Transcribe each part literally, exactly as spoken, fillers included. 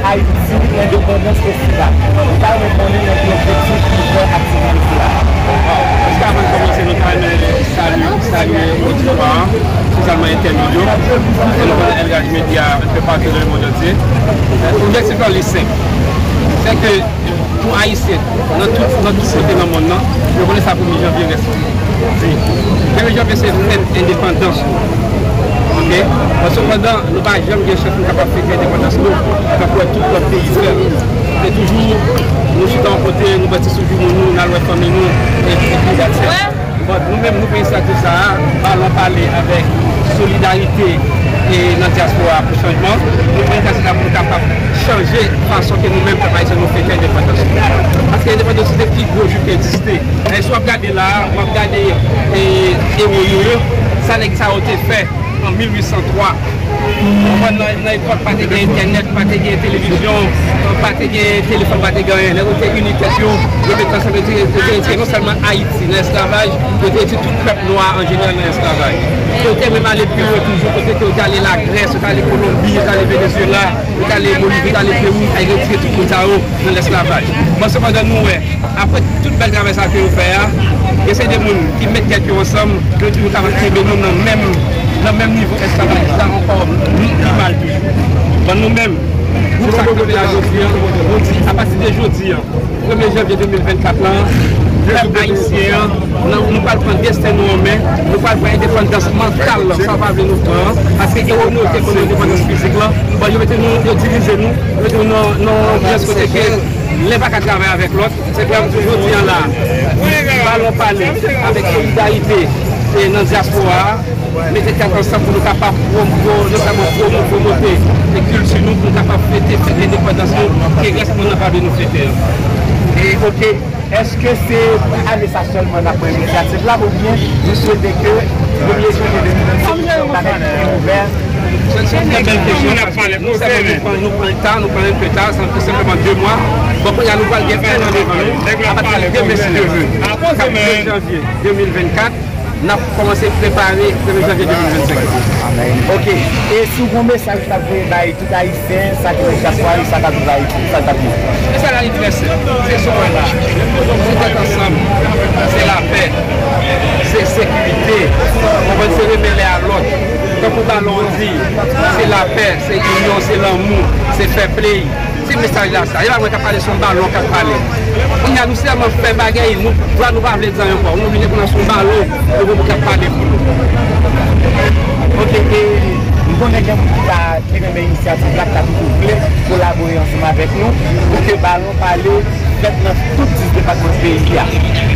Ayiti Endepandans Festival. Nou ta renmen konnen nan ki objektif nou fè aktivite sa a. Jiskavan n kòmanse, nou ta renmen salye, salye oditwa a, espesyalman entènot yo. E nou konnen Elgaj Media fè pati de lemonn antye. Objektif la, li senp. Se ke tou Ayisyen, nan tout, nan tout kote nan mond nan, yo konnen sa premye janvye rès di. Premye janvye se fèt endepandans nou. Oke? Sepandan, nou pa janm gen chans nou kapab fete endepandans nou, tankou tout lòt peyi fè. Se toujou, nou chita yon kote, nou bwè ti sou joumou nou, n al wè fanmi nou, e, e, e that's it. But nou menm, nou pran inisyativ sa a, Balon Pale avèk Solidarite e nan Dyaspora pou Chanjman, nou pran inisyativ sa pou nou kapab chanje fason ke nou menm, pèp ayisyen, nou fete endepandans nou. Paske endepandans se pi gwo jou ki egziste. E si w ap gade la a, w ap gade, e, ewo yo yo, sa nèg sa yo te fè an mil uit san twa. Ou konprann, nan, nan epòk pa te gen entènèt, pa te gen televizyon, pa te gen telefòn, pa te gen anyen. Nèg yo te ini tèt yo, yo mete ansanm, yo te, yo te retire non sèlman Ayiti nan esklavaj, yo te retire tout pèp nwa an jeneral nan esklavaj. Yo te menm ale pi lwen toujou, kote ke yo te ale Lagrès, yo te ale Kolonbi, yo te ale Venezuela, yo te ale Bolivi, yo te ale Pewou, al retire tout moun sa yo nan esklavaj. Bon, sepandan, nou wè, apre tout bèl travay sa ke yo fè a, gen seri de moun ki met tèt yo ansanm, yo toujou kapab kenbe nou nan menm, nan menm nivo esklavajis la ankò, pi mal toujou. Bon, nou menm, gwoup sa k kanpe la jodi a, nou di, apati de jodi a, premye janvye de mil vennkat la, pèp ayisyen an, nou, nou pral pran desten nou an men, nou pral pran endepandans mantal, sa yo pa vle nou pran an, paske ewo nou yo te pran endepandans fizik la, bon, yo mete nou, yo divize nou, yo mete nou nan, nan yon anbyans kote ke len pa ka travay avèk lòt. Se pou sa m di jodi a la, Balon Pale avèk Solidarite e nan dyaspora a, mete tèt ansanm pou nou kapab pwomwo, non sèlman pwomwo, pwomote e kilti nou, pou nou kapab fete fèt endepandans nou, ke rès mond nan pa vle nou fete an. E, oke, èske se ane sa sèlman n ap pran inisyativ la, oubyen nou swete ke premye janvye de mil vennsenk, nou kapab ouvè? Se, se yon trè bèl kesyon, paske non sèlman nou pran, nou pran l ta, nou pran l enpe ta, sa fè senpleman de mwa. Bon, kounye a, nou pral gen enn an devan nou, apati de demen, si Dye vle. Premye janvye de mil vennkat, n ap kòmanse prepare premye janvye de mil vennsenk. Oke. E si w gen yon mesaj w t ap voye bay tout Ayisyen, sa ki nan dyaspora yo, sa k ap viv Ayiti, sa l t ap di? Mesaj la, li trè senp. Se sa w wè la. Se tèt ansanm. Se lapè. Se sekirite. Ou konprann? Se renmen lè a lòt. Tankou Balon di, se lapè, se inyon, se lanmou, se fair play. Se mesaj la sa. E pa mwen k ap pale, se yon balon k ap pale. Kounye a, nou sèlman fè bagay, nou, vwa nou pa vle di anyen ankò. Nou oblije kounye a se yon balon, nou gen moun k ap pale pou nou. Oke, e m konnen gen moun ki ta, ki renmen inisyativ la, ki ta toujou vle kolabore ansanm avèk nou, pou ke Balon Pale fèt nan tout dis depatman peyi a.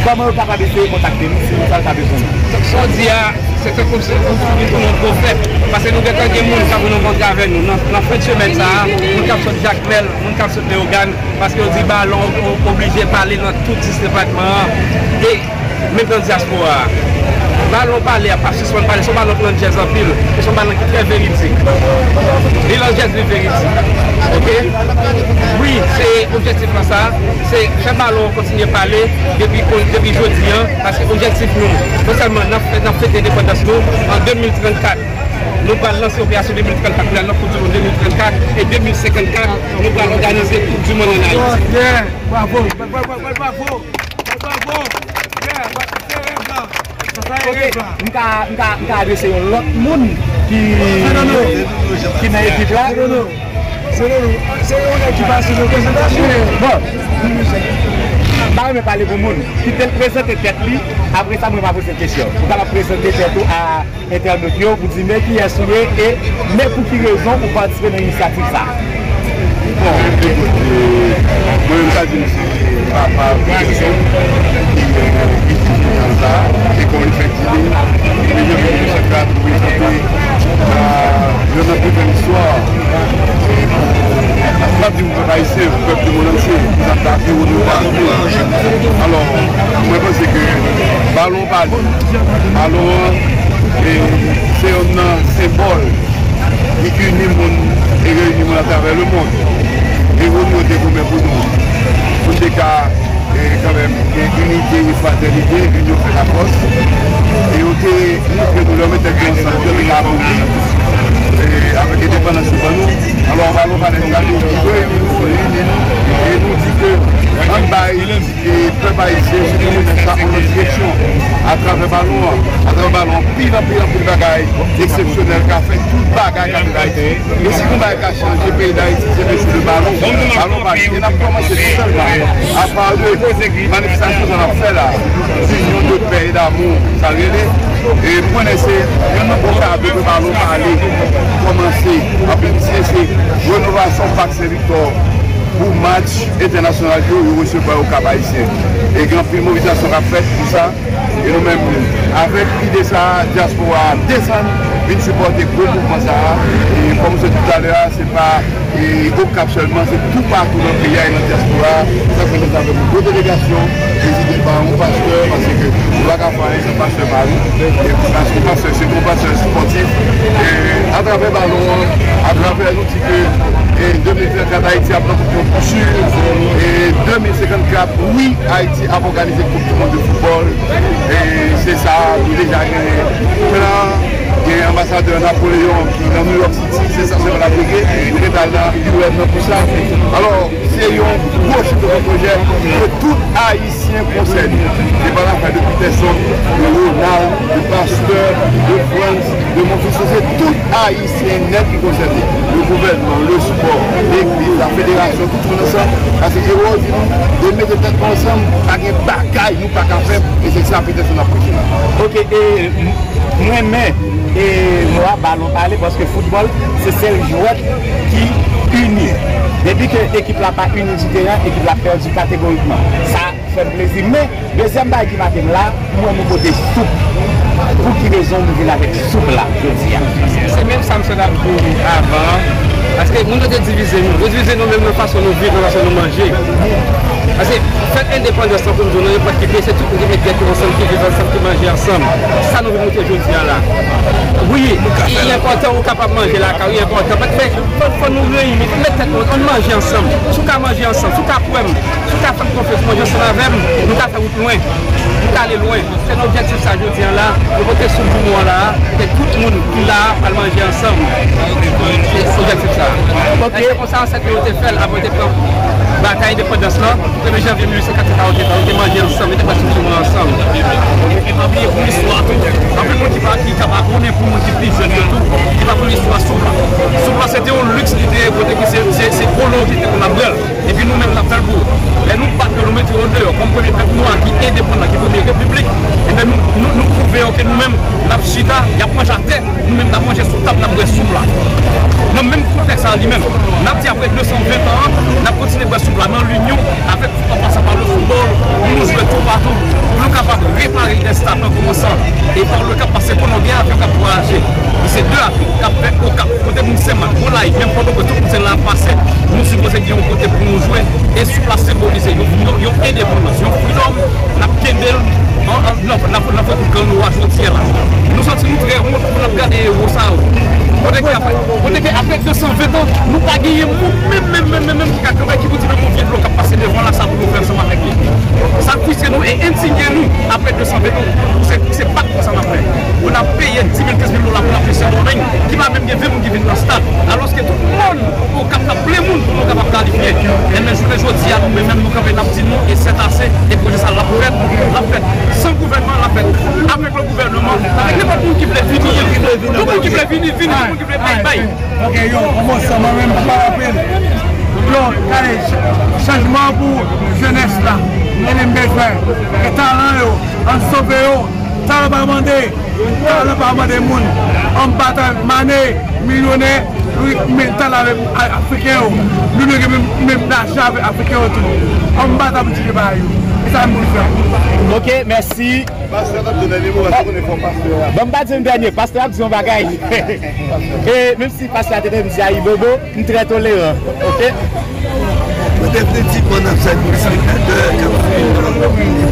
Kòman yo kapab eseye kontakte nou si moun sa yo ta bezwen nou? Sa w di a, se tankou se yon figi pou yon pwofèt. Paske nou gentan gen moun k ap rankontre avè nou. Nan, nan fen de semèn sa a, moun k ap sot Jakmèl, moun k ap sot Leyogàn, paske yo di Balon o-, oblije pale nan tout dis depatman an. E menm nan dyaspora a. Balon Pale a p ap sispann pale, se yon balon ki landjèz anpil, e se yon balon ki trè veridik. Li landjèz, li veridik. Oke? Wi, se objektif lan sa, se fè balon an kontinye pale depi, depi jodi a, paske objektif nou, non sèlman n ap fè, n ap fete endepandans nou an de mil trannkat. Nou pral lanse operasyon de mil trannkat pou n al nan Koup di Mond de mil trannkat, e de mil senkannkat, nou pral òganize Koup di Mond ann Ayiti. Yeah, bravo, bravo, bravo, bravo. Bravo. Yeah, se rèv la. Sa, sa e rèv la. M ka, m ka, m ka adrese yon lòt moun ki, ki nan ekip la. Se Nono. Se Nono. Se yon nèg ki pase nan prezentasyon. Bon. M pa renmen pale pou moun. Kite l prezante tèt li. Apre sa, mwen, m a poze l kesyon. Ou kapab prezante tèt ou a entènot yo pou di men kiyès ou ye e men pou ki rezon ou patisipe nan inisyativ sa a. Bon, ekout, e, mwen menm sa di m se papa Wilson ki, e, ki dirije sa a, e kon efektivman, premye janvye de mil vennkat, nou prezante, e, youn nan pi bèl istwa, e, m ap di pou pèp ayisyen, pou pèp lemonn antye, sa ta ewo nou pa. Alò, mwen panse ke balon Balon an, e, se yonn nan senbòl ki ini moun e reyini moun atravè lemonn. Ewo nou yo te goumen pou nou, pou n te ka, e, kanmenm gen inite e fratènite, inyon fè lafòs. E yo te montre nou lè yo met tèt yo ansanm, yo te ka abouti, e, avèk endepandans yo ban nou. Alò, Balon Pale sa li, li vre, li Ayisyen, se pou nou met sa an lòt direksyon. Atravè balon an, atravè balon an, anpil, anpil, anpil bagay eksepsyonèl ka fèt, tout bagay ka fèt Ayiti. E si gon bagay ka chanje peyi Dayiti, se mesye de balon, balon pa. E n ap kòmanse non sèlman apa de manifestasyon sa n ap fè la, Union de Paix et d'Amour, sa rele. E mwen se youn nan pwogram de balon pale kòmanse an Pibisye, se renovasyon Pak Sen Viktò pou match entènasyonal yo, yo resevwa yo Kap Ayisyen. E gen anpil mobilizasyon k ap fèt pou sa. E nou menm, avèk ide sa a, dyaspora a desann, vin sipòte gwo mouvman sa a. E kòm se talè a, se pa e Okap sèlman, se toupatou nan peyi a e nan dyaspora a. Sa fè nou avèk yon gwo delegasyon, prezide pa yon pastè, paske nou pa ka fè anyen san pastè pa nou. E paske pastè se yon pastè espòtif. E atravè balon an, atravè nou di ke e de mil trannkat Ayiti ap nan koup du mond si e de mil senkannkat, wi, Ayiti ap òganize koup du mond de foutbòl. E se sa, nou deja gen plan, gen anbasadè Napoleon ki nan New York City, se sa sèlman n ap regle, nou gentan al nan U M nan pou sa. Alò, se yon gwo chif de pwojè ke tout Ayisyen konsène. Se pa lafè de Peterson, de Ronald, de Pasteur, de Frantz, de Monfils, se tout Ayisyen nèt ki konsène. Le gouvènman, le spò, legliz, la federasyon, tout moun ansanm. Paske ewo di nou, de mete tèt nou ansanm, pa gen bagay nou pa ka fè, e se sa Peterson ap preche la. Ok, e m- m renmen e mo a balon pale, paske foutbòl se sèl jwèt ki ini. Depi ke ekip la pa ini sou teren an, ekip la pèdi kategorikman. Sa fè m plezi. Men, dezyèm bagay ki make m la, m wè nou pote soup. Pou ki rezon nou vin avèk soup la jodi a? Se menm sa m sot ap di avan an. Paske moun yo te divize nou. Yo divize nou menm nan fason nou viv, nan fason nou manje. Paske fèt endepandans lan, pou m di w, nan nenpòt ki peyi, se tout moun ki met tèt yo ansanm, ki viv ansanm, ki manje ansanm. Sa nou vin montre jodi a la. Wi, li enpòtan ou kapab manje lakay ou, li enpòtan. Paske fò, fò nou reyini, fò nou met tèt nou, ann manje ansanm. Si w ka manje ansanm, si w ka kwè m, si w ka fè m konfyans, manje ansanm avè m, nou ka fè wout lwen. Nou ka ale lwen. Se nan objektif sa jodi a la, nou pote soup joumou an la a, ke tout moun ki la a pral manje ansanm. Se objektif sa. Ok. E se konsa ansèt nou yo te fè l, apre yo te pran batay endepandans lan, premye janvye mil uit san katreven, yo te, yo te manje ansanm, yo te pran soup joumou an ansanm. E pa bliye pou listwa tou, anpil moun ki pa, ki ka pa konnen, pou moun ki pi jèn yo tou, ki pa konn listwa soup la. Soup la se te yon liks li te ye, kote ke se, se, se kolon ki te konn ap bwè l. Epi nou menm n ap fè l pou yo. Lè nou bat yo, nou mete yo andeyò kòm premye pèp nwa ki endepandan, ki premye repiblik, ebyen nou, nou, nou pwouve yo ke nou menm n ap chita, y ap manje atè, nou menm n ap manje sou tab, n ap bwè soup la. Nan menm kontèks sa a li menm, n ap di apre de san ven tan an, n ap kontinye bwè soup la nan linyon avèk, an pasan pa le foutbòl, pou nou jwe toupatou, pou nou kapab repare dèsta an kòmansan e pa le Kap, paske konnen gen avyon k ap vwayaje. Se de avyon k ap fè Okap, kote moun Senmak, Gonayiv, menm Pòtoprens, tout moun se la ap pase. Nou sipoze gen yon kote pou nou jwe. E sou plas senbolize yon, yon, yon endepandans, yon freedom, n ap kenbe l an, an, nan, nan, nan fòm gang nou a jodi a la. Nou santi nou trè wont pou n ap gade ewo sa yo. Kote ke apre, kote ke apre de san ven tan, nou pa genyen moun menm, menm, menm, menm, menm ki ka kanpe, ki pou di menm yon vye dlo k ap pase devan la, sa pou nou fè ansanm avèk li. Sa fristre nou e endinye nou apre de san ven tan. Se, se pa konsa n ap fè. Pou n ap peye dis mil, kenz mil dola pou n ap jwe Sendomeng, ki pa menm gen ven moun ki vin nan stad. Alòske tout mòn Okap t ap plen moun pou nou kapab kalifye. Enben, jounen jodi a, nou menm, menm nou kanpe, n ap di nou, e sètase, e pwojè sa l ap fèt, l ap fèt san gouvènman, l ap fèt avèk le gouvènman, avèk nenpòt moun ki vle vini, tout moun ki vle vini, vini, tout moun ki vle bay, bay. Ok, yo, yon mo san mwen menm, m pa anpil. Yo, gade, ch-, chanjman pou jenès la. Gade m bezwen. E talan yo, ann sove yo. Talan pa mande, talan pa mande moun. Ann batay Mane, milyonè, wi, men talan a-, afriken yo. Nou dwe gen menm, menm lajan avèk afriken yo tou. Ann batay pou tire bagay yo. E sa m bezwen. Ok, mèsi. Pastè t ap di dènye mo, pastè konnen fò pastè a. Bon, m pa di m dènye, pastè ap di yon bagay. E menm si pastè a te dwe m di Ayibobo, m trè toleran, ok? Mwen definitivman n ap salye plis senatè k ap swiv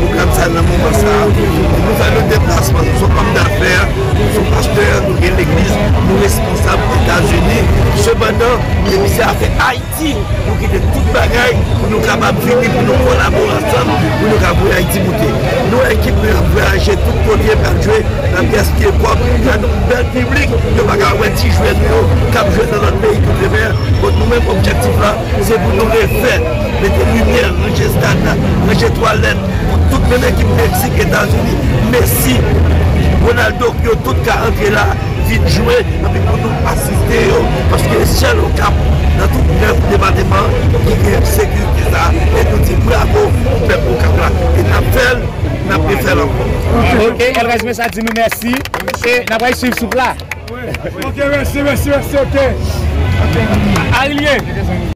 pwogram sa nan moman sa a. Nou fè le deplasman, nou se yon òm dafè, nou se yon pastè, nou gen legliz, nou responsab Etazini. Sepandan, emisè a fè Ayiti. Si nou kite tout bagay pou nou kapab vini, pou nou kolabore ansanm, pou nou ka voye Ayiti moute. Nou wè ekip nou ap vwayaje tout kote, n ap jwe, n ap gaspiye kòb, gade yon bèl piblik, yo pa ka wè ti jwè nou yo k ap jwe nan lòt peyi kote mè. Donk nou menm objektif la, se pou nou refè Mete limyè, ranje estad la, ranje twalèt pou tout, menm ekip Meksik, Etazini, Messi, Ronaldo, yo tout ka antre la, vin jwe, epi pou nou asiste yo, paske sèl Okap nan tout nèf depatman ki gen sekirite sa, e nou di bravo pou pèp Okap la, e n ap fè l, n ap refè l ankò. Ok, Elraj Mesa di nou mèsi, e n ap al swiv soup la. Ok, mèsi, mèsi, mèsi, ok. Arilye,